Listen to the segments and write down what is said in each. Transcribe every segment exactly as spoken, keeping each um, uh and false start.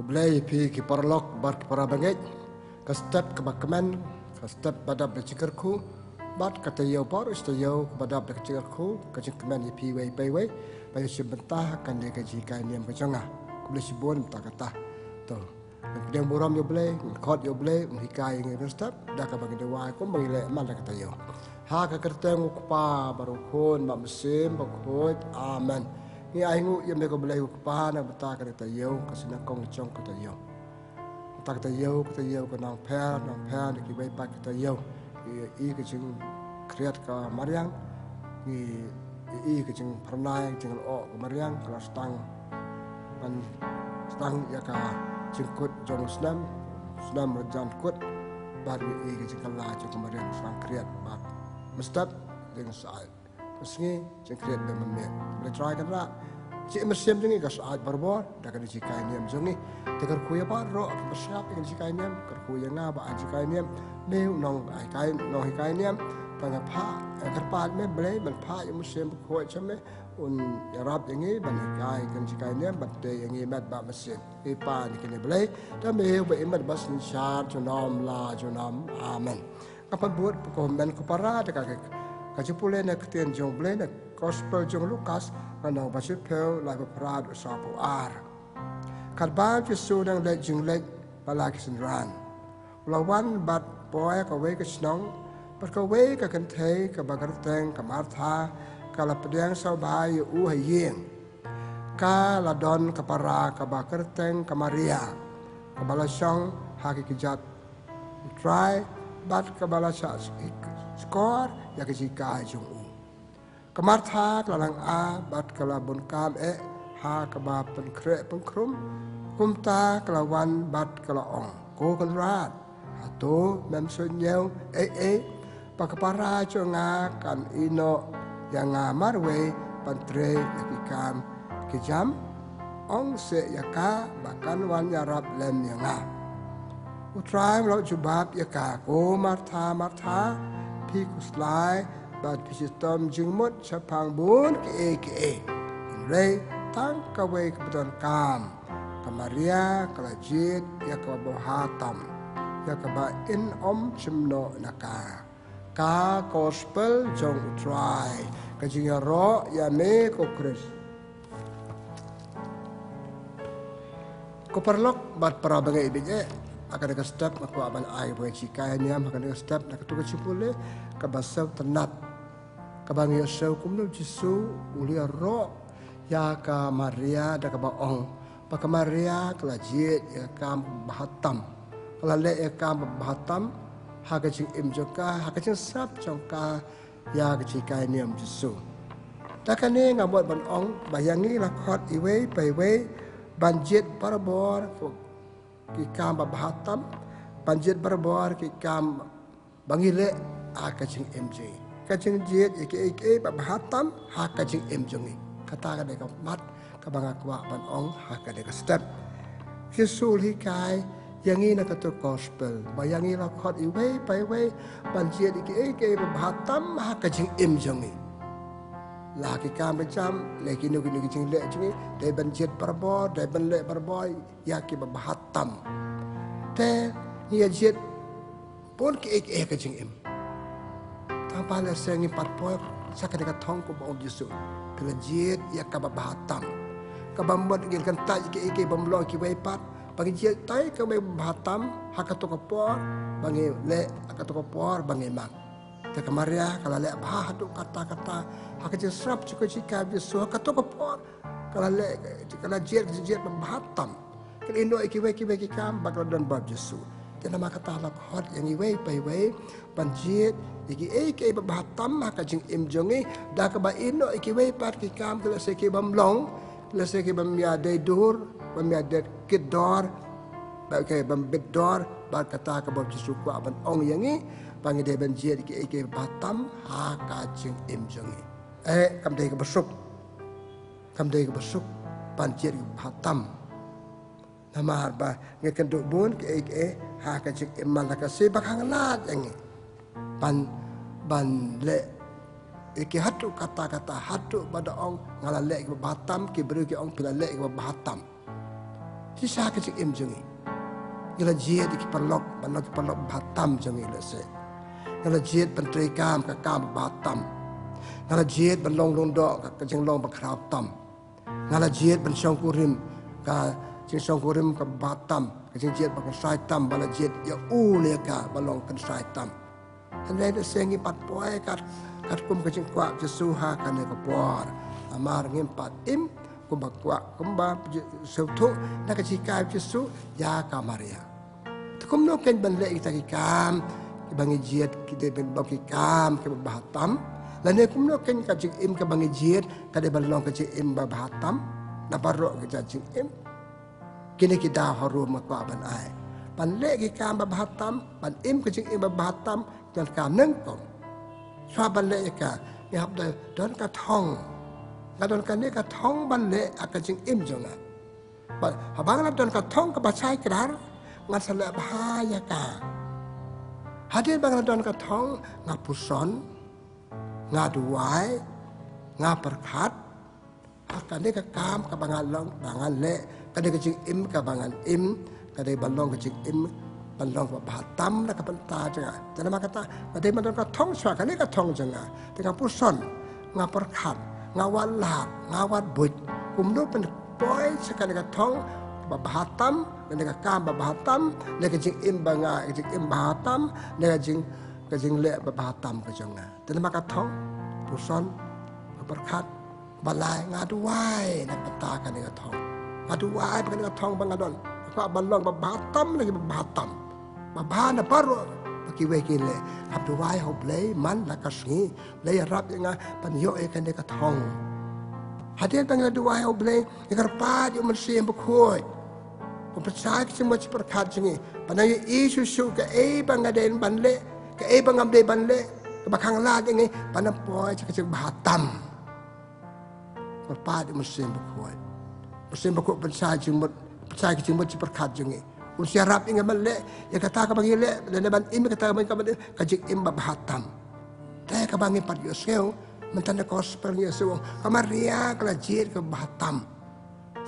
Khublei ïa phi ki paralok bad ki para bangeit. Ka step kaba kmen, ka step ba dap da jingkyrkhu, bad ka taïew baroh shi taïew kaba dap da ka jingkyrkhu, ka jingkmen ïa phi iwei pa iwei ba ïa shim bynta ha kane ka jinghikai niam ka jong nga. Khublei shibun mynta kata. To, ngan pdiang burom ïa U Blei, ngan khot ïa U Blei un hikai ïa ngi ka step da kaba ngi duwai kumba ngi leh man la ka taïew. Ha ka kyrteng U Kpa bad U Khun bad U Mynsiem Bakhuid. Amen. Ngi ai nguh ïa me ko Blei U Kpa na ka bynta kane ka taïew, ka snyngkong jong ka taïew. Kata ka taïew, ka taïew ka nang pher, nang pher na kiwei pat ki taïew. Ngi ïohi ka jingkhriat ka mariang, ngi ïohi ka jingphyrnai, ka jinglyoh ka mariang, ka la sdang, ban sdang ïa ka jingkut jong u snem, snem ruh jan kut, bad ngi ïohi ka jingkylla jong ka mariang, sdang khriat bad mynstep jingshai. Ka sngi jingkhriat ba mynmiet. Blei Trai Kynrad, jingim mynsiem jong ngi ka shait barabor da kane ka jinghikai niam jong ngi. Te kyrkhu ïa baroh kiba sngap ïa kane ka jinghikai niam, kyrkhu ïa nga ba ai jinghikai niam. Me u nonghikai, nonghikai niam, tang ïa pha, eh, kyrpad me Blei ban phah ïa u Mynsiem Bakhuid jong me un ïarap ïa ngi ban hikai kane ka jinghikai niam, ban tei ïa ngi met bad mynsiem. Ïa pha ïa kine Blei, da me uba im bad uba synshar junom la junom. Amen. Nga pan bud ko hynmen ko para da ka, ka jingpule na ka ktien jong U Blei na Gospel jong u Lukas, ka lynnong ba shiphew, lai ba phra haduh saw phew ar. Katba u Jisu u dang leit jingleit bad la ki synran, u la wan bad poi ha kawei ka shnong, bad kawei ka kynthei kaba kyrteng ka Martha ka la pdiang sngewbha ïa u ha ïing. Ka la don ka para kaba kyrteng ka Maria, kaba la shong ha ki kjat U Trai, bad kaba la shah skor ïa ka jinghikai jong u. Ka Martha ka la nang ah bad ka la bun kam eh ha kaba pynkhreh pynkhrum, kumta ka la wan bad ka la ong, Ko Kynrad, hato mem suidñiew ei ei ba ka para jong nga kan ïehnoh ïa nga marwei ban trei ïa ki kam ki jam? Ong seh ïa ka ba kan wan ïarap lem ïa nga. U Trai u la jubab ïa ka, Ko Martha, Martha, phi khuslai bad phi shitom jingmut shaphang bun kiei kiei. Hynrei tang kawei kaba donkam. Ka Maria ka la jied ïa kaba bha tam, ïa kaba in ym shim noh na ka. Ka Gospel jong U Trai. Ka jingïaroh ïa me ko Khrist. Ko paralok bad para bangeit, bad eh, ha kane ka step nga kwah ban ai kawei ka jinghikai niam, ha kane ka step na katto ka jingpule kaba sngewtynnat, kaba ngi ïohsngew kumno u Jisu u la ïaroh ïa ka Maria da kaba ong ba ka Maria ka la jied ïa ka kam bha tam, ka la leh ïa ka kam bha tam ha ka jingim jong ka, ha ka jingsngap jong ka ïa ka jinghikai niam u Jisu. Da kane nga mut ban ong ba ïa ngi la khot iwei pa iwei ban jied barabor ki kam ba bha tam, ban jied barabor ki kam ba ngi leh ha ka jingim jong ngi. Ka jingjied ïa kiei kiei ba bha tam ha ka jingim jong ngi. Kata ka dei ka mat kaba nga kwah ban ong ha kane ka step. Jisu u la hikai ïa ngi na katto ka Gospel ba ïa ngi la khot iwei pa iwei ban jied ïa kiei kiei ba bha tam ha ka jingim jong ngi. La ki kam ki jam, la kino kino ki jingleh jong ngi, dei ban jied barabor, dei ban leh barabor ïa kiba bha tam. Te ngi ïa jied bun kiei kiei ha ka jingim. Tang ba lehse ngim pat poi sha kane ka thong kumba ong u Jisu, phi la jied ïa kaba bha tam. Kaba mut ngi la kyntait ïa kiei kiei bym long kiwei pat, ba ngi jied tang kawei ba bha tam ha kato ka por ba ngi leh, ha kato ka por ba ngi mang. Te ka Maria ka la leh bha haduh katta katta ha ka jingsngap jong ka jinghikai u Jisu ha kato ka por. Ka la leh, ka la jied, ka jied ba bha tam. Ka la ïehnoh ïa kiwei kiwei ki kam ba ka la don bad u Jisu. Te namar kata la khot ïa ngi iwei pa iwei ban jied ïa kiei kiei ba bha tam ha ka jingim jong ngi, da kaba ïehnoh ïa kiwei pat ki kam, ki lehse ki bym long, ki lehse ki bym ïadei dur, bym ïadei kit dor, ba ki bym bit dor. Bad kata kaba u Jisu u kwah ban ong ïa ngi ba ngi dei ban jied ïa kiei kiei ba bha tam ha ka jingim jong ngi. Eh, kam dei kaba suk. Kam dei kaba suk ban jied ïa kiba bha tam. Namar ba ngi kynduh bun kiei kiei ha ka jingim man la ka sngi ba khang lad ïa ngi ban, ban leh ïa ki haduh katta katta, haduh ba da ong nga la leh ïa kiba bha tam, ki briew ki ong phi la leh ïa kiba bha tam. Shisha ka jingim jong ngi. Ngi la jied ïa ki paralok ban long ki paralok babha tam jong ngi lehse. Nga la jied ban trei kam ka kam babha tam. Nga la jied ban long lyngdoh ka, ka jinglong bakhraw tam. Nga la jied ban shongkurim ka jingshongkurim ka babha tam. Ka jingjied bakhraw tam, ba la jied ïa u ne ka ba long khraw tam. Hynrei lehse ngim pat poi kat, katkum ka jingkwah Jisu ha kane ka por. Namar ngim pat im kumba kwah, kumba sngewthuh na ka jinghikai Jisu ïa ka Maria. Te kumno kein ban leh kita ki kam kiba ngi jied, ki dei ban long ki kam kiba bha tam? Lane kumno kein ka jingim kaba ngi jied ka dei ban long ka jingim ba bha tam na baroh ki jait jingim? Kine ki daw harum nga kwah ban ai. Ban leh ki kam ba bha tam, ban im ka jingim ba bha tam, don ka nyngkong. Shuwa ban leh ïa ka, ngi hap da don ka thong. Nga don kane ka thong ban leh ha ka jingim jong nga. Ba, haba nga la don ka thong kaba shai kdar, ngan sa leh bha ïa ka. Hadien ba nga la don ka thong, nga puson, nga duwai, nga pyrkhat, ha kane ka kam kaba nga long, ba nga leh, kane ka jingim kaba ngan im, ka dei ban long ka jingim ban long kaba bha tam na ka bynta jong nga. Te namar kata, nga dei ban don ka thong shuwa kane ka thong jong nga. Te nga puson, nga pyrkhat, nga wad lad, nga wad buit. Kumno ban poi sha kane ka thong ba bha tam, kane ka kam ba bha tam, ne ka jingim ba nga, ka jingim ba bha tam, ne ka jing, ka jingleh ba bha tam ka jong nga. Te namar ka thong, puson, nga pyrkhat, ba lai, nga duwai na ka bynta kane ka thong. Nga duwai ba kane ka thong ba nga don, nga kwah ban long ba bha tam lagi ba bha tam. Ba bha na baroh ba kiwei ki leh. Hap duwai ha U Blei man la ka sngi. Blei ïarap ïa nga ban ïoh ïa kane ka thong. Hadien ba nga duwai ha U Blei, nga kyrpad ïa U Mynsiem Bakhuid. Ban pynshai ka jingmut jingpyrkhat jong ngi. Ban ïohi shuh shuh kaei ba nga dei ban leh, kaei ba ngam dei ban leh, kaba khang lad ïa ngi ban ym poi sha ka jingbha tam. Kyrpad ïa U Mynsiem Bakhuid. Mynsiem Bakhuid pynshai jingmut, pynshai ka jingmut jingpyrkhat jong ngi. Un sa ïarap ïa ngi ban leh ïa kata kaba ngi leh, lane ban im ïa kata kaba ngi, kaba ngi, ka jingim ba bha tam. Te kaba ngi pat ïohsngew mynta na gospel ngi ïohsngew, ka Maria ka la jied kaba bha tam.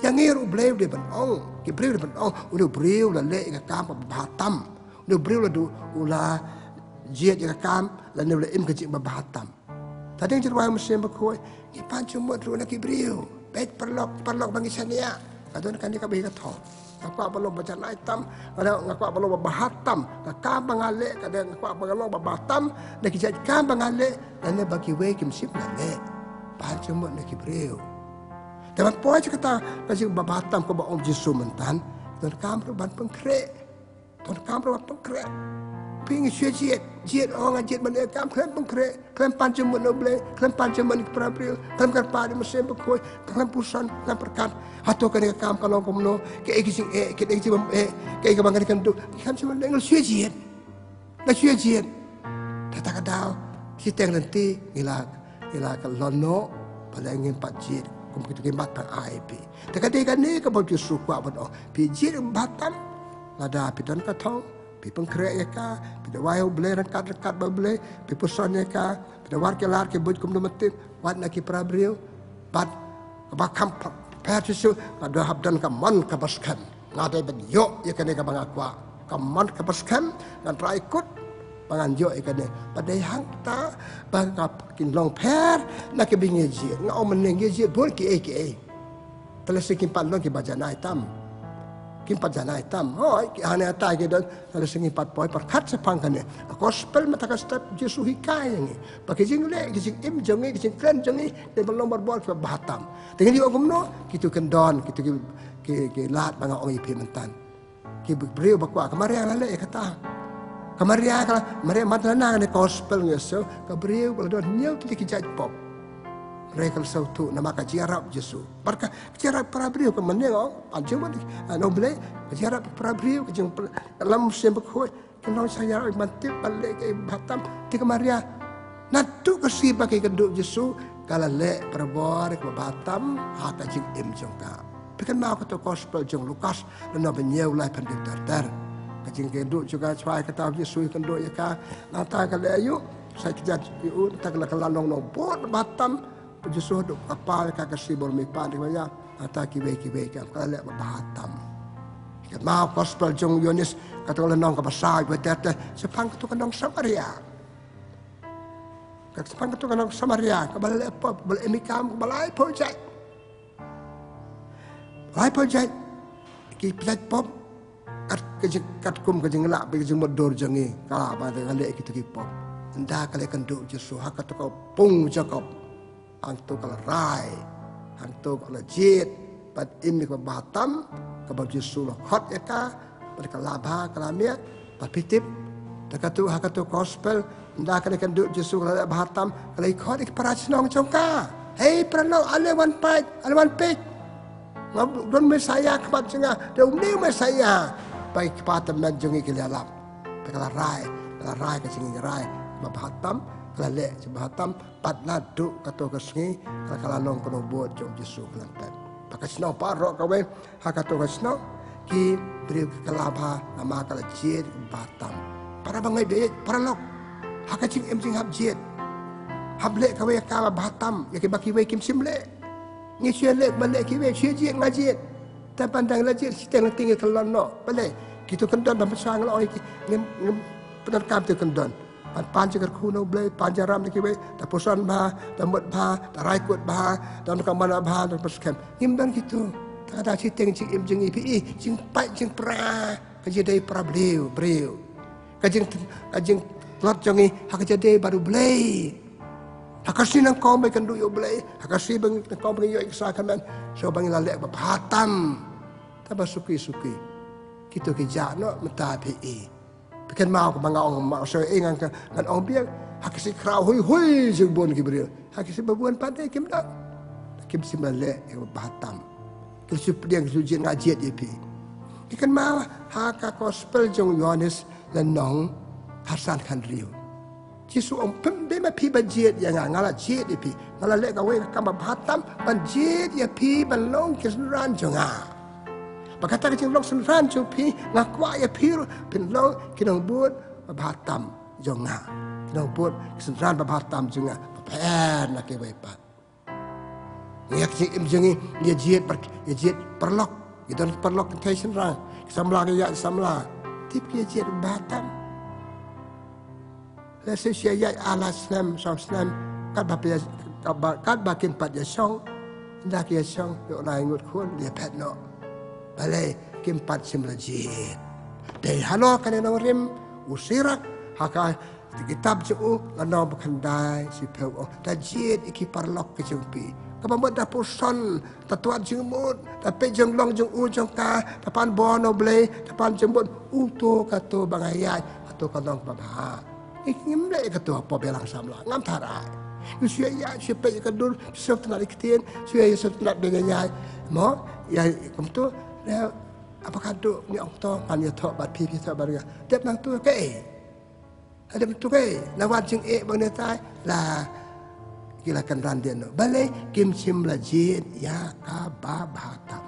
Ïa ngi ruh U Blei u dei ban ong, ki briew u dei ban ong, une u briew u la leh ïa ka kam kaba bha tam. Une u briew u la du, u la jied ïa ka kam, lane u la im ka jingim ba bha tam. Te hadien jingduwai U Mynsiem Bakhuid, ngi pan jingmut ruh na ki briew. Bad paralok, paralok ba ngi shaniah. Ka don kane kaba hi ka thong. Nga kwah ban long ba janai tam, nga, nga kwah ban long ba bha tam. Ka kam ba nga leh, ka dei nga kwah ban long ba bha tam, na ki jait kam ba nga leh, lane ba kiwei kim shym la leh. Pan jingmut na ki briew. Te ban poi sha kata ka jingim ba bha tam kaba ong Jisu mynta, donkam ruh ban pynkhreh. Donkam ruh ban pynkhreh. Phi, ngi shu jied, jied, oh nga jied ban leh kam, khlem pynkhreh, khlem pan jingmut na U Blei, khlem pan jingmut na ki para briew, khlem kyrpad ïa U Mynsiem Bakhuid, khlem puson, khlem pyrkhat. Hato kane ka kam ka long kumno, kaei ka jingeh, kaei ka jingbym eh, kaei kaba nga dei ban duh, khlem shu leh, ngi shu jied. Nga shu jied. Te ta ka daw, shiteng lynti ngi la, ngi la ka lano, ba la ngim pat jied kum kito ki mat ba nga ai ïa phi. Te ka dei kane kaba U Jisu u kwah ban ong, phi jied ba bha tam. Lada phi don ka thong, phi pynkhreh ïa ka, phi duwai ha U Blei ryngkat ryngkat bad U Blei, phi puson ïa ka, phi da wad ki lad ki buit kumno mynta, wad na ki para briew. Bad kaba kham pher shisha, nga dei hap don ka mon kaba skhem. Nga dei ban ïoh ïa kane kaba nga kwah. Ka mon kaba skhem, ngan rai kut ba ngan ïoh ïa kane. Ba dei hangta ba nga, kin long pher na kiba ngi jied. Nga ong mynne ngi jied bun kiei kiei. Te lehse kim pat long kiba janai tam. Kim pat janai tam. Hooid, ki hane hata ki don, te lehse ngim pat poi pyrkhat shaphang kane. Ka gospel mynta ka step Jisu u hikai ïa ngi ba ki jingleh, ki jingim jong ngi, ki jingkren jong ngi, dei ban long barabor kiba bha tam. Te ngin ïoh kumno? Kito kin don kito ki, ki, ki lad ba nga ong ïa phi mynta. Ki briew ba kwah, ka Maria ka la leh ïa kata. Ka Maria ka la, Maria Magdalena, kane ka gospel ngi ïohsngew, ka briew ba la don hynñiew tylli ki jait pop. Hynrei ka la sngewthuh namar ka jingïarap Jisu. Bad ka jingïarap para briew, ka mynne nga ong, pan jingmut na U Blei, ka jingïarap para briew, ka jingïalam U Mynsiem Bakhuid, ka long sa ïarap ban tip ban leh kaei ba bha tam. Te ka Maria, naduh ka sngi ba ka ïakynduh Jisu, ka la leh barabor kaba bha tam ha ka jingim jong ka. Phi kynmaw kato ka gospel jong u Lukas, lynnong ba hynñiew, laiphew hynriew ter ter. Ka jingïakynduh jong ka, shuwa kata U Jisu u ïakynduh ïa ka, nangta ka leh aïu? Sa ïakjat ïa u, nangta ka la, ka la long nongbud ba bha tam. U Jisu haduh ka paw ïa ka, ka shim bor mihpat, te ka ïa, nangta kiwei kiwei ka, ka la leh ba bha tam. Ka ma gospel jong Ïoannis, kato ka lynnong kaba saw, ba ter ter, shaphang kato ka nong Samaria. Ka shaphang kato ka nong Samaria, kaba la leh pop, ba la im kam, kaba laiphew jait. Laiphew jait ki pynjait pop, kat ka jing, katkum ka jinglah bad ka jingmutdur jong ngi, ka lah ba ka leh kito ki pop. Ynda ka la ïakynduh Jisu ha kato ka pung Jakob, hangto ka la rai, hangto ka la jied, bad im ïa kaba bha tam, kaba Jisu la khot ïa ka, bad ka la bha, ka la miat, bad phi tip, da kato, ha kato gospel, ynda ka la ïakynduh Jisu ka la leh bha tam, ka la khot ïa ki para shnong jong ka. Hei para lok, ale wan peit, ale wan peit. Nga don Messaïah khmat jong nga, da une Messaïah. Ba ki kpa tymmen jong ngi ki la ïalap. Te ka la rai, ka la rai ka jingrai, ba bha tam, ka la leh, ba bha tam, pat naduh kato ka sngi, ka la, ka la long ka nongbud jong Jisu ka la pep. Ba ka shnong baroh kawei, ha kato ka shnong, ki briew ki kylla bha, namar ka la jied bha tam. Para bangeit, para lok, ha ka jingim jingim hap jied. Hap leh kawei ka ba bha tam, ïa kiba kiwei kim shym leh. Ngi shu leh, ba leh kiwei, shu jied nga jied. Te ban dang la jied, shiteng la ting ïa ka lon noh. Balei, kito kyndon ba mynshuwa nga la ong ïa ki, ngim, ngim pyndonkam kito kyndon. Ban pan jingkyrkhu na U Blei, pan jingïarap na kiwei, da puson bha, da mut bha, da rai kut bha, da nang ka mana bha, da pyrshah. Ngim don kito. Te kata shiteng jingim jong ngi phi i, jingpait jingpra, ka jingdei para briew, briew. Ka jing, ka jingtlot jong ngi, ha ka jingdei bad U Blei. Ha ka sngi nyngkong ba ngi kynduh ïa U Blei, ha ka sngi ba ngi nyngkong ba ngi ïoh ïa ka sakramen, shuwa ba ngi la leh ba bha tam. Te ba suki suki. Kito ki jah noh mynta phi i. Phi kynmaw kumba nga ong ma shuwa, eh, ngan, ngan ong biang. Ha ki sngi khraw hui hui jingbun ki briew. Ha ki sngi ba bun pat de kim don. Kim shym la leh ïa ba bha tam. Ki shu pdiang, ki shu jied, nga jied ïa phi. Phi kynmaw ha ka gospel jong Ïoannis lynnong khatsan khathynriew. Jisu ong phim dei ma phi ba jied ïa nga, nga la jied ïa phi. Nga la leh kawei ka kam ba bha tam ban jied ïa phi ban long ki synran jong nga. Ba kata ka jinglong synran jong phi, nga kwah ïa phi ruh phin long ki nongbud ba bha tam jong nga. Ki nongbud ki synran ba bha tam jong nga. Ba pher na kiwei pat. Ngi ïa ka jingim jong ngi, ngi ïa jied, ïa jied paralok. Ngi don paralok ki thei shynrang, ki samla ki ïaid samla. Tip ki ïa jied ba bha tam. Lehse shu ïaid ar lai snem, saw snem, katba phi, katba, katba kim pat ïa shong. Ynda ki ïa shong, ïoh lai ngut khun, ïa phet noh. Balei kim pat shym la jied. Te halor kane nongrim u Sirak, ha ka kitab jong u, lynnong ba khyndai, shiphew, ong, ta jied ïa ki paralok ki jong phi. Kaba mut ta puson, ta tuat jingmut, ta peit jinglong jong u jong ka, ta pan bor na U Blei, ta pan jingmut, uto kato ba nga ïaid, kato ka long ba bha. Ngi ngim leh kato hapoh balang samla, ngam tharai. Ngi shu ïaid, shu peit ïa ka dur, shu sngewtynnat ïa ka ktien, shu ïaid, shu sngewtynnat ba nga ïaid. Mo, ïaid kumto, leh, haba ka duk ngi ong to, ngan ïathoh bad phi, phi thoh bad nga. Dep nangto kaei. Dep nangto kaei. La wan jingeh ba ngi tai, la ki la kynran dien noh. Balei kim shym la jied ïa ka ba bha tam.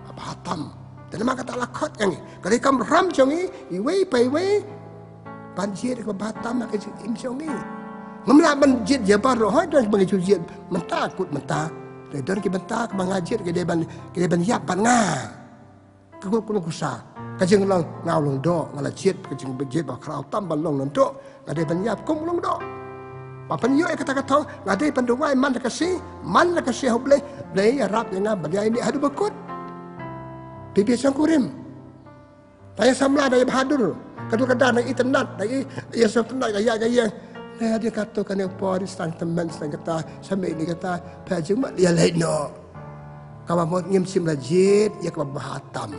Ba bha tam. Te namar kata la khot ïa ngi. Ka dei ka kamram jong ngi, iwei pa iwei, ban jied ïa ka ba bha tam ha ka jingim jong ngi. Ngim lah ban jied ïa baroh, hooid don ba ngi ju jied mynta kut mynta. Te don ki bynta kaba nga jied, ki dei ban, ki dei ban ïap bad nga. Ka kut kut kusa. Ka jinglong nga u lyngdoh, nga la jied, ka jingjied ba khraw tam ban long lyngdoh, nga dei ban ïap kum u lyngdoh. Ba pynïoh ïa kata ka thong, nga dei ban duwai man la ka sngi, man la ka sngi ha U Blei, Blei ïarap ïa nga ban ïaid haduh ba kut. Phi phi shongkurim. Da ïa samla, da ïa bahadur. Ka dur ka dar, da ïa itynnat, da ïa, ïa sngewtynnat, da ïa, da ïa. Leh hadien kato kane ka por, sdang tymmen, sdang kata, sa mih ïa kata, phi jingmut ïa leit noh. Kaba mut ngim shym la jied ïa kaba bha tam.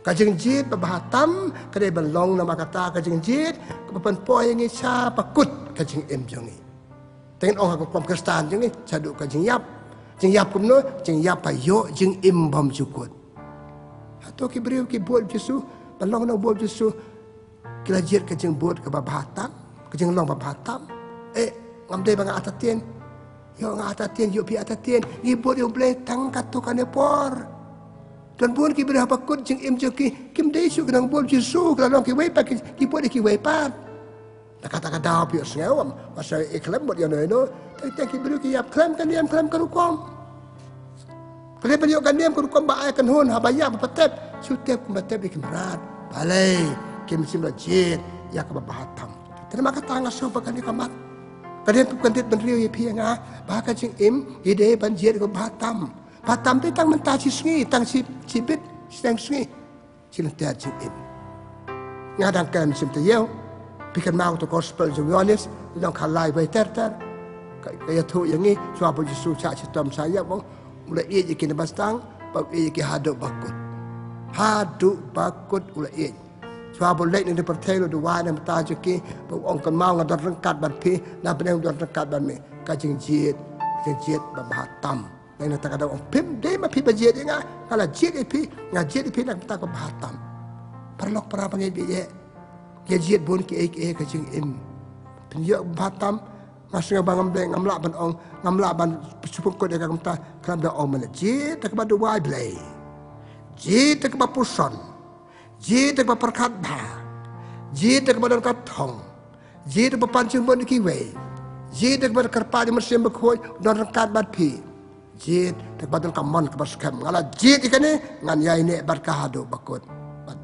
Ka jingjied ba bha tam ka dei ban long namar kata ka jingjied kaba pynpoi ïa ngi sha ba kut ka jingim jong ngi. Te ngin ong ha ka rukom Khristan jong ngi, shaduh ka jingïap. Jingïap kumno? Jingïap ba ïoh jingim bymjukut. Hato ki briew ki bud Jisu, ba long nongbud Jisu, ki la jied ka jingbud kaba bha tam, ka jinglong ba bha tam. Eh, ngam dei ba nga artatien. Ïoh nga artatien, ïoh phi artatien. Ngi bud ïa U Blei tang katto katne por. Don bun ki briew ha ba kut jingim jong ki, kim dei shuh ki nongbud Jisu, ki la long kiwei pat, ki, ki bud ïa kiwei pat. Na kata ka daw phi ïohsngew, ym, masa ïa khlem bud ïano ïano. Te, te ki briew ki ïap khlem ka niam khlem ka rukom. Khlem ban ïoh ka niam ka rukom ba ai kynhun, haba ïap ba tep. Shu tip kumba tip ïa ki mrad. Balei kim shym la jied ïa kaba bha tam. Te namar kata nga sngewbha kane ka mat. Ka dei ka dei ban riew ïa phi ïa nga ba ka jingim i dei ban jied kaba bha tam. Bha tam te tang mynta shi sngi, tang shi, shi bit, shi tang sngi. Shi lynter jingim. Nga dang kren shim taïew. Phi kynmaw to gospel jong Ïoannis, lynnong khatlai wei ter ter. Ka, ka ïathuh ïa ngi, shuwa ba u Jisu shah shitom sha ïap, u la ïeit ïa ki na ba sdang, ba u ïeit ïa ki haduh ba kut. Haduh ba kut u la ïeit. Shuwa ba u leit na pyrthei u la duwai na bynta jong ki, ba u ong kynmaw nga don ryngkat bad phi, na bneng u don ryngkat bad me. Ka jingjied, jingjied ba bha tam. Nang na ta ka daw ong phim dei ma phi ba jied ïa nga, nga la jied ïa phi, nga jied ïa phi na ka bynta kaba bha tam. Paralok para bangeit ba ïeit, ïa jied bun kiei kiei ka jingim. Phin ïoh ba bha tam, nga sngew ba ngam dei, ngam lah ban ong, ngam lah ban shu pynkut ïa ka kumta, khlem da ong mane jied da kaba duwai Blei. Jied da kaba puson. Jied da kaba pyrkhat bha. Jied da kaba don ka thong. Jied da kaba pan jingmut ïa kiwei. Jied da kaba kyrpad ïa u Mynsiem Bakhuid, don ryngkat bad phi. Jied da kaba don ka mon kaba skhem. Nga la jied ïa kane, ngan ïaineh bad ka haduh ba kut. Bad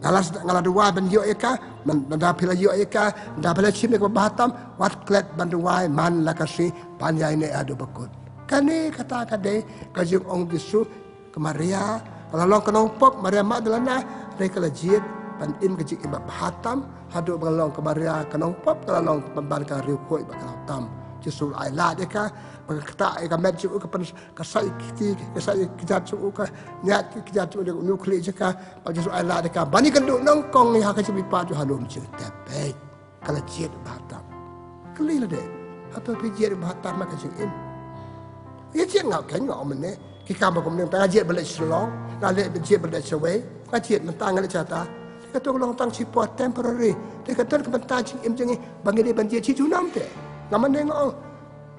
nga la, nga la duwai ban ïoh ïa ka, man, man da phi la ïoh ïa ka, man da phi la shim ïa kaba bha tam, wat klet ban duwai man la ka sngi ban ïaineh haduh ba kut. Kane kata ka dei ka jingong Jisu, ka Maria ka la long ka nongpop, Maria Magdalena, hynrei ka la jied ban im ka jingim ba bha tam, haduh ba ka la long ka Maria ka nongpop, ka la long pynban ka riewkhuid ba ka la tam. Jisu u la ai lad ïa ka, ba ka ktah ïa ka met jong u, ka pyn, ka sait ïa ki kti, ka sait ïa ki kjat jong u, ka ñiad ïa ki kjat jong u, ïa u khlieh jong ka, ba Jisu u ai lad ïa ka ban ïakynduh nyngkong ïa ka jingmihpat jong u ha lum jingtep. Peit. Ka la jied ba bha tam. Kylli lade. Hato phi jied ba bha tam ha ka jingim? Ïa jied nga khein nga ong mynne. Ki kam ba kumne, nga jied ban leit Shillong, nga leit ban jied ban leit shawei, nga jied mynta nga leit shata. Te kato ka long tang shi por temporary. Te ka don ka bynta jingim jong ngi ba ngi dei ban jied shi junom te. Nga mynne nga ong,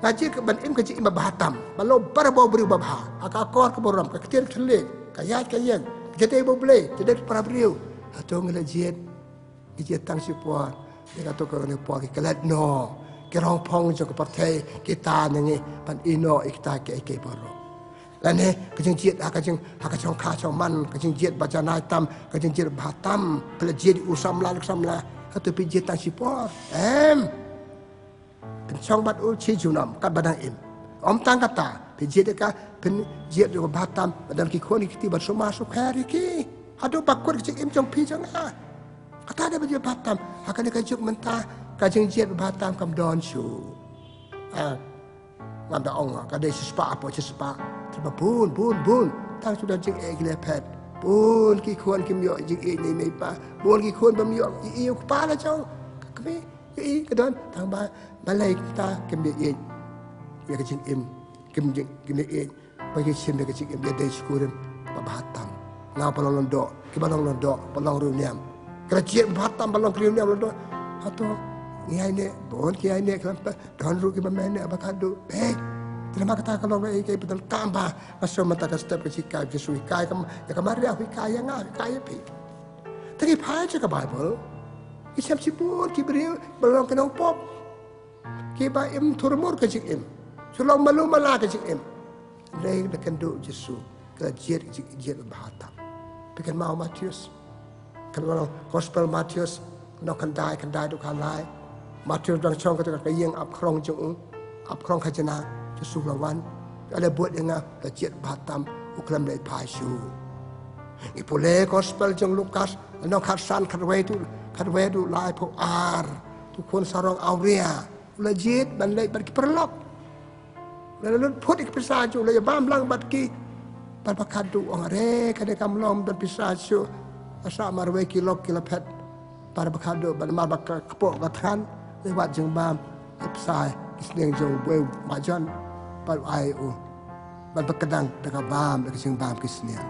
nga jied ban im ka jingim ba bha tam, ba long barabor briew ba bha. Ha ka akor ka burom, ka ktien ka thylliej, ka ïaid ka ïeng, ka jingïadei bad U Blei, ka jingïadei bad para briew. Hato ngi la jied? Ngi jied tang shi por. Te kato kane ka por ki klet noh, ki rong phong jong ka pyrthei ki tan ïa ngi ban ïehnoh ïa kita kiei kiei baroh. Lane ka jingjied ha ka jing, ha ka jong ka jong man, ka jingjied ba janai tam, ka jingjied ba bha tam. Phi la jied ïa u samla, u samla. Hato phi jied tang shi por? Em. Phin shong bad u shi junom katba dang im. Ym tang kata, phi jied ïa ka, phin jied ïa ka ba bha tam, ba don ki khun ki kti ban sumar sukher ïa ki. Haduh ba kut ka jingim jong phi jong nga. Kata dei ba jied ba bha tam. Ha kane ka juk mynta, ka jingjied ba bha tam kam don shuh. Ah, ngam da ong ka dei shispah hapoh shispah. Te ba bun bun bun, tang shu don jingeh ki leh phet. Bun ki khun kim ïoh jingeh na i mei i pa. Bun ki khun bym ïoh ïa u kpa la jong ka kmie. Ïohi ka don, tang ba balei kita kim ïeit ïa ka jingim, kim jing, kim ïeit ba ki shim ïa ka jingim ïadei sha kurim ba bha tam. Nga ba long lyngdoh, kiba long lyngdoh ba long riewniam. Ka la jied ba bha tam ba long riewniam lyngdoh. Hato ngi ïaineh? Bun ki ïaineh khlem pep, don ruh kiba ym ïaineh ba khatduh. Peit, te namar kata ka long kaei kaei ba donkam ba nga sngew mynta ka step ka jinghikai Jisu, hikai ka, ïa ka Maria, hikai ïa nga, hikai ïa phi. Te ngi phai sha ka Baibl, ngi shem shibun ki briew ba long ki nongpop, kiba im thurmur ka jingim, shu long malu mala ka jingim. Hynrei da kynduh Jisu, ka la jied ka jing, jied ba bha tam. Phi kynmaw Mathaios, kynmaw Gospel Mathaios, lynnong khyndai, khyndai haduh khatlai. Mathaios dang shong kata ka ïing ap khrong jong u, ap khrong khajna, Jisu u la wan. U la bud ïa nga, la jied ba bha tam, u khlem leit phai shuh. Ngi pule Gospel jong Lukas, lynnong khatsan, khatwei haduh, khatwei haduh laiphew ar. Utu u khun sarong awria u la jied ban leit bad ki paralok. U la lut phut ïa ki pisa jong u, u la ïa bam lang bad ki. Bad ba khatduh u ong, are, kane kam long ban pisa shuh. Nga sah marwei ki lok ki la phet. Bad ba khatduh, bad namar ba ka kpoh ka thngan, u la ïa wad jingbam, ïa pisa ki sniang jong u boi u majon, bad u ai u. Bad ba kdang da ka bam, da ka jingbam ki sniang.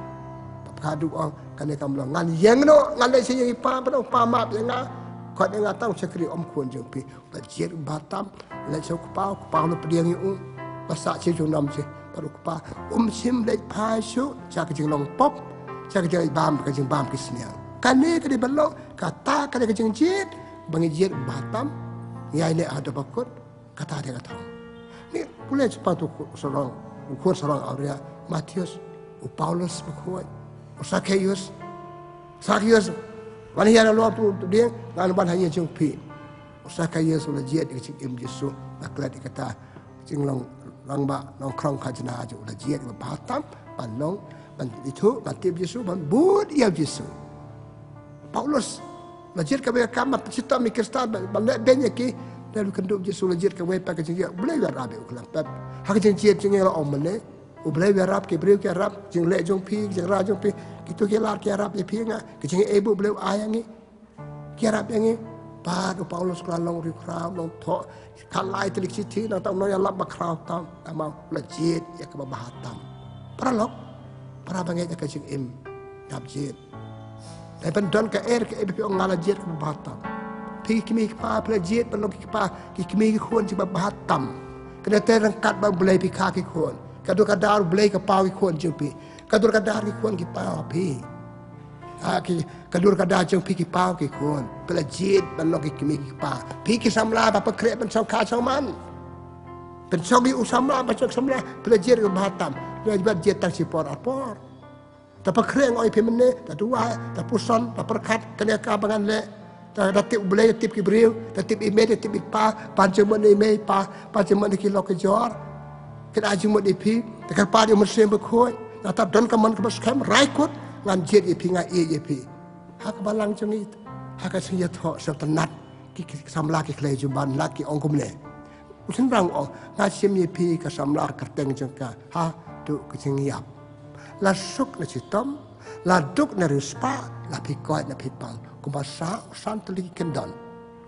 Bad ba khatduh u ong, kane kam long, ngan ïeng noh, ngan leit sha ïing i pa, ban ong, Pa, map ïa nga, khot ïa nga tang u shakri, ym khun jong phi. Ba jied ba bha tam, leit sha u kpa, u kpa u la pdiang ïa u. Ba sah shi junom shi bad u kpa. Um shym leit phai shuh sha ka jinglong pop, sha ka jingleit bam, ka jingbam ki sniang. Kane ka dei ban long, kata ka dei ka jingjied ba ngi jied ba bha tam, ngi ïaineh haduh ba kut. Kata dei ka thong. Ngi pule shaphang utu u sarong, u khun sarong awria, Mathaios, u Paulus bakhuid, u Sakheus, Sakius, wan ïa la lor tu tu ding, ngan wan ha ïing jong phi. Sakius u la jied ïa ka jingim Jisu, la klet ïa kata jinglong rangbah, long khrong khajna jong u, la jied ïa ka bha tam ban long, ban ithuh, ban tip Jisu, ban bud ïa Jisu. Paulus la jied kawei ka kam ban pynshitom ïa ki Khristan, ban, ban leh beiñ ïa ki. Dei u kyndup Jisu la jied kawei pat ka jingjied, U Blei u ïarap ïa u khlem pep. Ha ka jingjied jong ngi la ong mynne, U Blei u ïarap, ki briew ki ïarap, jingleh jong phi, jingrwai jong phi, kito ki lad ki ïarap ïa phi, nga, ki jingïeit ba U Blei u ai ïa ngi, ki ïarap ïa ngi. Bad u Paulus ka la long riewkhraw, long thoh, ka lai tylli ki shithi, nangta u nongïalap bakhraw tam, namar u la jied ïa kaba bha tam. Paralok, para bangeit ïa ka jingim, ngap jied. Dei ban don kaei kaei ba phi ong nga la jied kaba bha tam. Phi ki kmie ki kpa phi la jied ban long ki kpa, ki kmie ki khun jong U Blei ba bha tam. Kane te ryngkat bad U Blei phi kha ki khun. Ka dur ka dar U Blei ka paw ki khun jong phi. Ka dur ka dar ki khun ki paw phi. Ha ki, ka dur ka dar jong phi ki paw ki khun. Phi la jied ban long ki kmie ki kpa. Phi ki samla ba pynkhreh ban shong kha shong man. Pynshong ïa u samla ba shong samla. Phi la jied kaba bha tam. Phi la jied tang shi por ar por. Ta pynkhreh, nga ong ïa phi mynne, ta duwai, ta puson, ta pyrkhat, kane ka ba ngan leh. Ta, ta tip U Blei, ta tip ki briew, ta tip i mei, ta tip i pa, pan jingmut ïa i mei i pa, pan jingmut ïa ki lok ki jor. Kin ai jingmut ïa phi, ta kyrpad ïa U Mynsiem Bakhuid, nangta don ka mon kaba skhem, rai kut, ngan jied ïa phi, nga ïeit ïa phi. Ha ka balang jong ngi, ha ka jingïathoh, sngewtynnat, ki, ki samla ki khlei jumban, la ki ong kumne. U shynrang u ong, nga shim ïa phi ka samla kyrteng jong ka, haduh ka jingïap. La suk na shitom, la duk na riewspah, la phi koit na phi pang. Kumba sah u san tylli ki kyndon.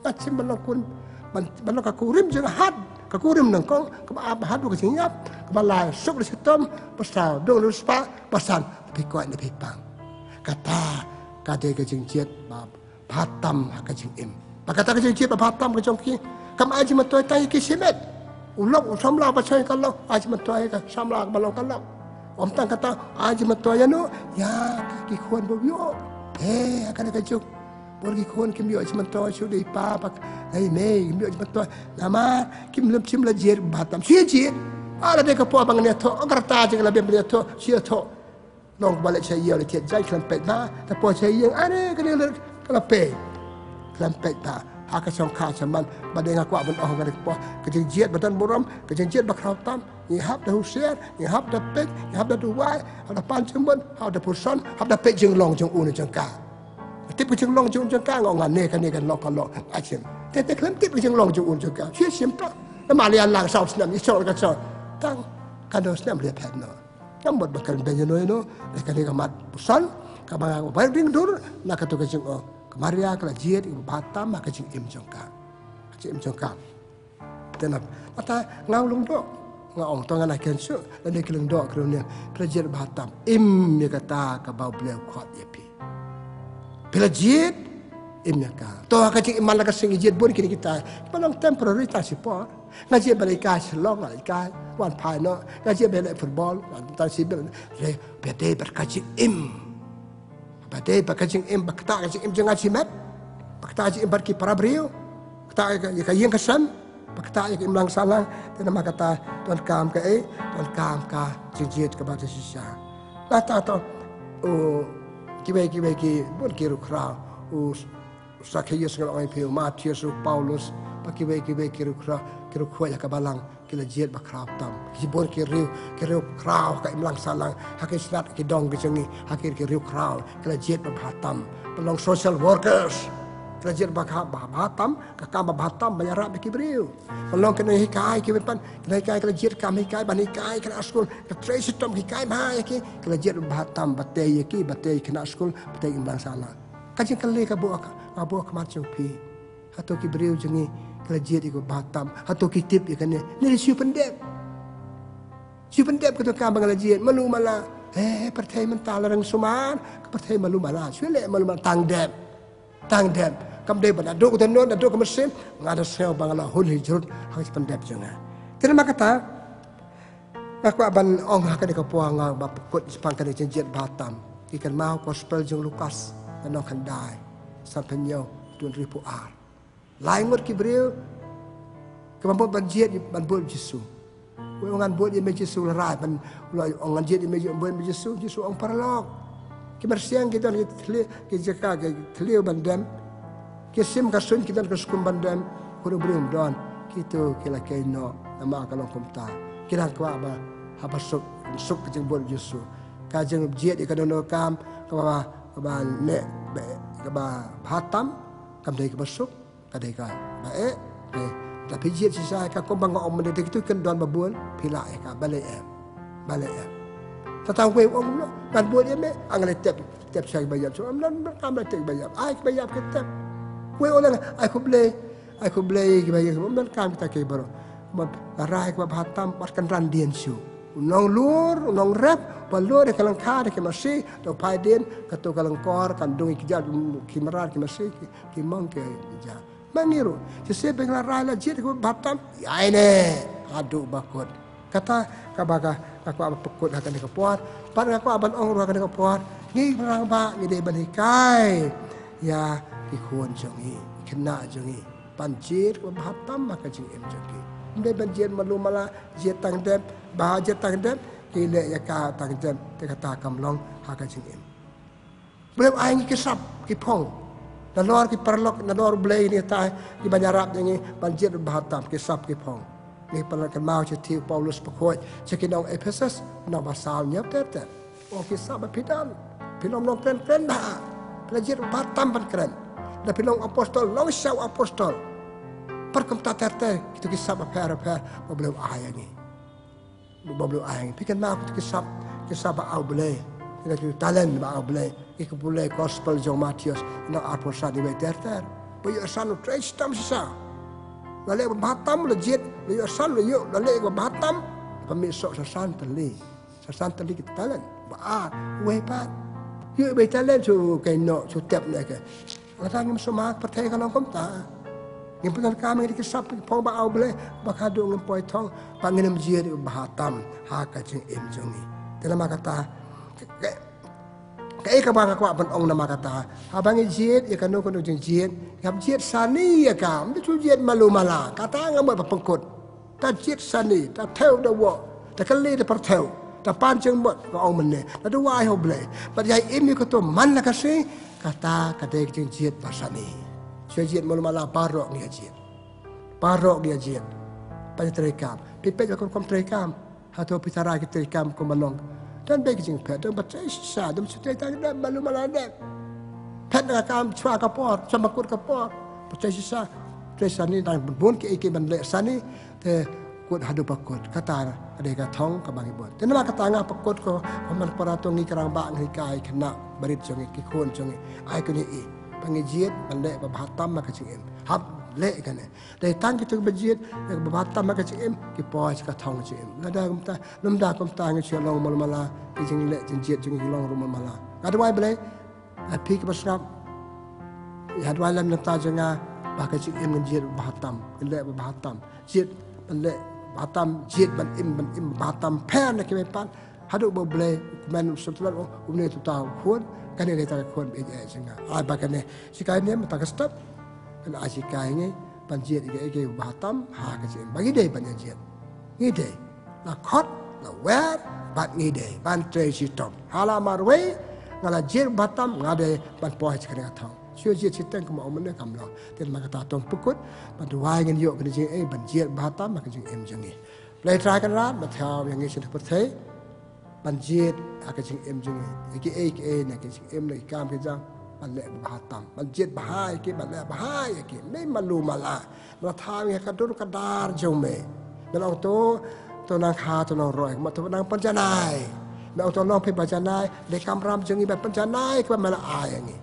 Nga shim ban long khun, ban, ban long ka kurim jong nga had, ka kurim nyngkong, kaba ap haduh ka jingïap, kaba la suk na shitom, ba sah duk na riewspah, ba san la phi koit na phi pang. Kata ka dei ka jingjied ba bha tam ha ka jingim. Ba kata ka jingjied ba bha tam ka jong ki, kam ai jingmyntoi tang ïa ki shimet. U lok, u samla ba shong ka lok, ai jingmyntoi ïa ka samla ba long ka lok. Ym tang kata, ai jingmyntoi ïano, ïa ki khun ba ïoh. Eh, ha kane ka juk, bun ki khun kim ïoh jingmyntoi shuh da i pa bad i mei, kim ïoh jingmyntoi. Namar kim lum shim la jied ba bha tam. Shu jied. Ala dei ka por ba ngan ïathoh, ka rta jong la bym ïathoh, shu ïathoh. Long ba leit sha ïing la thied jaiñ khlem peit bha, ta poi sha ïing, are kane la, ka la peit. Khlem peit bha. Ha ka shong kha shaman, ba dei nga kwah ban ong ha kane ka por, ka jingjied ba don burom, ka jingjied ba khraw tam, ngi hap da husiar, ngi hap da peit, ngi hap da duwai, hap da pan jingmut, hap da puson, hap da peit jinglong jong u ne jong ka. Tip ka jinglong jong u jong ka, nga ong nga ne kane kan long ka long, nga shim. Te te khlem tip ka jinglong jong u ne jong ka, shu shim tang. Namar ïa lang saw snem, i shong ka shong. Tang, ka don snem ria phet noh. Ka mut ba kan beiñ ïano ïano, da kane ka mat puson, kaba nga ba ring dur, na kato ka jingong. Ka Maria ka la jied ïa kaba bha tam ha ka jingim jong ka. Ka jingim jong ka. Te na, nangta nga u lyngdoh. Nga ong to ngan ai kynshah, lane ki lyngdoh ki riew niam, phi la jied bha tam. Im ïa kata kaba U Blei u khot ïa phi. Phi la jied, im ïa ka. To ha ka jingim man la ka sngi jied bun kine kita. Ba long temporary tang shi por. Nga jied ban hikai Shillong, nga hikai, wan phai noh. Nga jied ban leh football, nga tang shi bel. Re, ba dei bad ka jingim. Ba dei bad ka jingim, ba ktah ka jingim jong nga shimet. Ba ktah ka jingim bad ki para briew. Ktah ïa ka, ïa ka ïing ka sem. Ba ktah ïa ka imlang sahlang. Te namar kata, donkam kaei, donkam ka jingjied kaba da shisha. Nangta to, u, kiwei kiwei ki, bun ki riewkhraw. U Sakius nga la ong ïa phi, u Mathaios, u Paulus, bad kiwei kiwei ki riewkhraw, ki riewkhraw ha ka balang, ki la jied ba khraw tam. Ki bun ki riew, ki riewkhraw ha ka imlang sahlang, ha ki shnat ki dong ki jong ngi, ha ki, ki riewkhraw, ki la jied ba bha tam. Ba long social workers, ki la jied ba kha, ba bha tam, ka kam ba bha tam, ba ïarap ïa ki briew. Ba long ki nonghikai, ki ban pan, ki nonghikai, ki la jied kam hikai, ban hikai, ki nonghikai skul, ki trei shitom, ki hikai bha ïa ki, ki la jied ba bha tam, ba tei ïa ki, ba tei ki nonghikai skul, ba tei ki imlang sahlang. Ka jingkylli kaba, kaba khmat jong phi. Hato ki briew jong ngi ki la jied ïa kaba bha tam. Hato ki tip ïa kane. Ne shu pyndep. Shu pyndep kato ka ba nga la jied. Malu mala. Eh, pyrthei mynta la rang sumar. Ka pyrthei malu mala. Shu leh malu mala tang dep. Tang dep. Kam dei ba naduh ka dei naduh ka mynsiem. Nga da sngew ba nga la hun hi jrut. Ha ka jingpyndep jong nga. Te namar kata. Nga kwah ban ong ha kane ka por nga ba pynkut shaphang kane ka jingjied ba bha tam. Ki kynmaw gospel jong Lukas, lynnong khyndai, san phew hynñiew, dun hynriewphew ar. Lai ngut ki briew kiba mut ban jied ban bud Jisu. Wei ong ngan bud ïa me Jisu, la rai ban, la ong ngan jied ïa me, bud ïa me Jisu, Jisu ong paralok. Ki mynsiem ki don ki thylli, ki jaka ki thylli ban dem. Ki sim ka suiñ ki don ka skum ban dem. Khurum briew ym don. Kito ki la kynnoh namar ka long kumta. Ki dang kwah ba haba suk, suk ka jingbun Jisu. Ka jingjied ïa kano kano ka kam kaba, kaba leh, kaba bha tam, kam dei kaba suk. Ka dei kaba eh. Te da phi jied shisha ïa ka, kumba nga ong mynne, te kito kin don ba bun, phi lah ïa ka, balei em? Balei em? Te tang wei u ong, ngan bud ïa me, nga la tep, tep sha kiba ïap, shu ong, ym donkam la tep kiba ïap, ai kiba ïap ki tep. Wei u ong, ai khublei, ai khublei kiba ïap, ym donkam kita kiei baroh. Ba la rai kaba bha tam, wat kynran dien shuh. U nonglur, u nongrep, ba lur ïa ka lyngkha da ki masi, da u phai dien, kato ka lyngkor kan dung ïa ki jar, ki mrad, ki masi, ki, ki mong, ki jar. Ma ngi ruh, shisien ba ngi la rai la jied kaba bha tam, ïaineh haduh ba kut. Kata kaba ka, ka kwah ban pynkut ha kane ka por. Pat nga kwah ban ong ruh ha kane ka por, ngi rangbah ngi dei ban hikai ïa ki khun jong ngi, ki khynnah jong ngi, ban jied kaba bha tam ha ka jingim jong ki. Ym dei ban jied malu mala, jied tang dem, ba jied tang dem, ki leh ïa ka tang dem, te kata kam long ha ka jingim. Blei u ai ngi ki sap, ki phong. Nalor ki paralok, nalor U Blei ngi tang, kiban ïarap ïa ngi ban jied bha tam, ki sap, ki phong. Ngi pynlong kynmaw shithi u Paulus bakhuid sha ki nong Ephesus, nong ba saw hynñiew ter ter. O ki sap ba phi don, phi long nongkren kren bha. Phi la jied bha tam ban kren. Lada phi long apostol, long sha u apostol. Bad kumta ter ter, kito ki sap bapher bapher ba Blei u ai ïa ngi. Ba Blei u ai. Phi kynmaw kito ki sap, ki sap ba ai U Blei. Kito ki talent ba ai U Blei. Ki pule gospel jong Mathaios, nong arphew san, iwei ter ter. Ba ïoh san u trei shitom shisha. La leh ba bha tam, la jied, la ïoh san, la ïoh, la leh ba bha tam. Pynmih soh sa san tylli. Sa san tylli ki talent. Ba ar, wei pat. Ïoh wei talent, shu kynnoh, shu tep ne ke. Kata ngim sumar, pyrthei ka long kumta. Ngim pyndonkam ïa ki sap ki phong ba ai U Blei, ba haduh ngim poi thong, ba ngin ym jied bha tam ha ka jingim jong ngi. Te namar kata, ka, ka, kaei kaba nga kwah ban ong namar kata, haba ngi jied ïa kano kano jingjied, ngim jied sani ïa ka, ym dei shu jied malu mala, kata nga mut ba pynkut. Ta jied sani, ta thew da wah, ta kylli da pyrthew, ta pan jingmut, nga ong mynne, ta duwai ha U Blei, bad ïa im ïa kato man la ka sngi, kata ka dei ka jingjied ba sani. Shu jied malu mala, baroh ngi ïa jied. Baroh ngi ïa jied. Ban ïa treikam. Phi peit ba kum kum treikam. Hato phi tharai ki treikam kumba long? Don beit ki jingphet, don ba trei shisha, don shu trei tang dep, malu mala dep. Phet na ka kam, shuwa ka por, shuwa ba kut ka por. Ba trei shisha, trei sani, dang bun kiei kiei ban leh sani, te kut haduh ba kut. Kata ka dei ka thong kaba ngi bun. Te namar kata nga pynkut ko, ko man para to ngi ki rangbah ngi hikai khynnah barit jong ngi, ki khun jong ngi. Ai kane i, ba ngi jied ban leh ba bha tam ha ka jingim. Hap leh kane. Dei tang kito kiba jied, ba bha tam ha ka jingim, ki poi sha ka thong jingim. Lada kumta, lymda kumta ngi shu long malu mala, ki jingleh jingjied jong ngi ki long ruh malu mala. Nga duwai Blei, ïa phi kiba sngap, ïa duwai lem na ka bynta jong nga, ba ka jingim ngin jied ba bha tam, ngin leh ba bha tam. Jied ban leh ba bha tam, jied ban im, ban im ba bha tam, pher na kiwei pat. Haduh ba U Blei u kmen u sngewthuh, u, une uta u khun, kane dei uta u khun ba ïeit jong nga. Ai ba kane, shikai niam uta ka step, kan ai shikai ngi ban jied ïa kiei kiei ba bha tam ha ka jingim. Ba ngi dei ban ïa jied. Ngi dei. La khot, la wer, bad ngi dei ban trei shitom. Ha la marwei nga la jied ba bha tam, nga dei ban poi sha kane ka thong. Shu jied shiteng kumba ong mynne kam long. Te namar kata to ngin pynkut, ban duwai ngin ïoh kane ka jingim ban jied ba bha tam ha ka jingim jong ngi. Blei Trai Kynrad, ba thaw ïa ngi sha kane ka pyrthei ban jied ha ka jingim jong ngi. Ïa kiei kiei na ka jingim, na ki kam ki jam, ban leh ba bha tam. Ban jied bha ïa ki, ban leh bha ïa ki. Ym dei malu mala. Me la thaw ïa ngi ha ka dur ka dar jong me. Me la ong to, to nang kha, to nang roi, kumba to nang pynjanai. Me la ong to long phi ba janai, dei kamram jong ngi ban pynjanai kaba me la ai ïa ngi.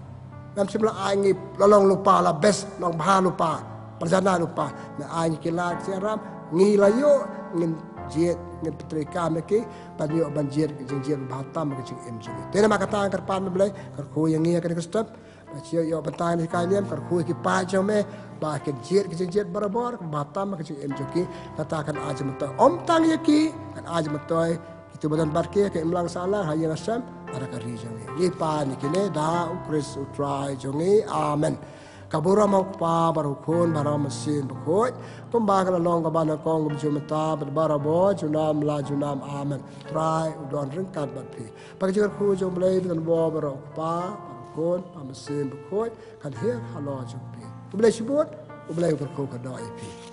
Ngam shym la ai ngi la long lypa, la best, long bha lypa, pynjanai lypa. Me ai ngi ki lad ki ram, ngi la ïoh, ngin jied, ngin pyntreikam ïa ki, ban ïoh ban jied, ka jingjied ba bha tam ka jingim jong ngi. Te namar kata nga kyrpad me Blei, kyrkhu ïa ngi ha kane ka step. Ba shu ïoh ban tang ïa ka niam, kyrkhu ïa ki paid jong me, ba kin jied ka jingjied barabor, ba bha tam ka jingim jong ki, kata kan ai jingmyntoi. Ym tang ïa ki, kan ai jingmyntoi kito ba don bad ki, ha ka imlang sahlang, ha ïing ha sem, bad ha ka ri jong ngi. Ngi pan ïa kine da U Khrist U Trai jong ngi. Amen. Ka burom u Kpa bad u Khun bad u Mynsiem Bakhuid, kumba ka la long kaba nyngkong, kumjuh mynta bad barabor, junom la junom. Amen. Trai u don ryngkat bad phi. Ba ka jingkyrkhu jong U Blei, ba don bor baroh, u Kpa bad u Khun bad u Mynsiem Bakhuid, kan hiar halor jong phi. U Blei shibun, U Blei u kyrkhu ka doh ïa phi.